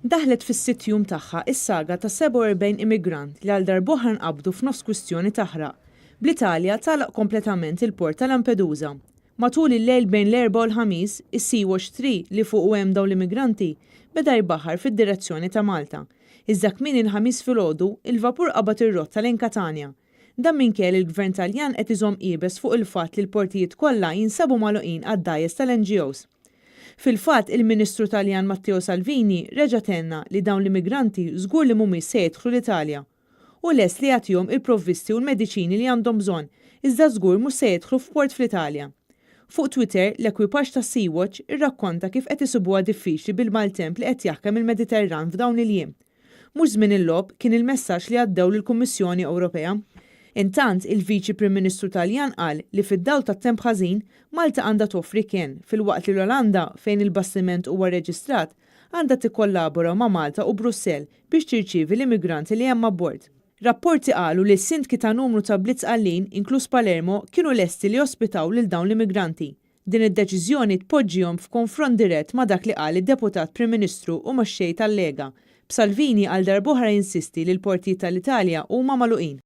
Daħlet fis-sitt jum tagħha s-saga ta' 47 immigrant li għal darb'oħra nqabdu f'nofs kwistjoni taħraq, bl-Italja tagħlaq kompletament il-port ta' Lampedusa. Matul il-lejl bejn l-Erbgħa u l-Ħamis, is-Sea Watch 3 li fuqu hemm dawn l-immigranti beda jbaħħar fid-direzzjoni ta' Malta. Iżda kmieni l-Ħamis filgħodu, il-vapur qabad ir-rotta lejn Katanja. Dan minkejja li l-Gvern Taljan qed iżomm iebes fuq il-fatt li l-portijiet kollha jinsabu magħluqin għad-dgħajjes tal-NGOs. Fil-fatt, il-Ministru Taljan Matteo Salvini reġa' tenna li dawn l-immigranti żgur li mhumiex se jidħlu l-Italja. Hu lest li jagħtihom il-provvisti u l-mediċini li għandhom bżonn, iżda żgur mhux se jidħlu f'port fl-Italja. Fuq Twitter, l-ekwipaġġ ta' Sea-Watch irrakkonta kif qed isibuha diffiċli bil-maltemp li qed jaħkem il-Mediterran f'dawn il-jiem. Mhux żmien il-logħob, kien il-messaġġ li għaddew lill-Kummissjoni Ewropea. Intant, il-Viċi Prim Ministru Taljan qal li fid-dawl tat-temp ħażin, Malta għandha toffri kenn, filwaqt li l-Olanda, fejn il-bastiment huwa rreġistrat, għandha tikkollabora ma' Malta u Brussell biex tirċievi l-immigranti li hemm abbord. Rapporti qalu li s-sindki ta' numru ta' bliet Sqallin, inkluż Palermo, kienu lesti li jospitaw lil dawn l-immigranti. Din id-deċiżjoni tpoġġihom f'konfront dirett ma' dak li qal id-Deputat Prim Ministru u Mexxej tal-Lega, b'Salvini għal darb'oħra jinsisti li l-portijiet tal-Italja huma magħluqin.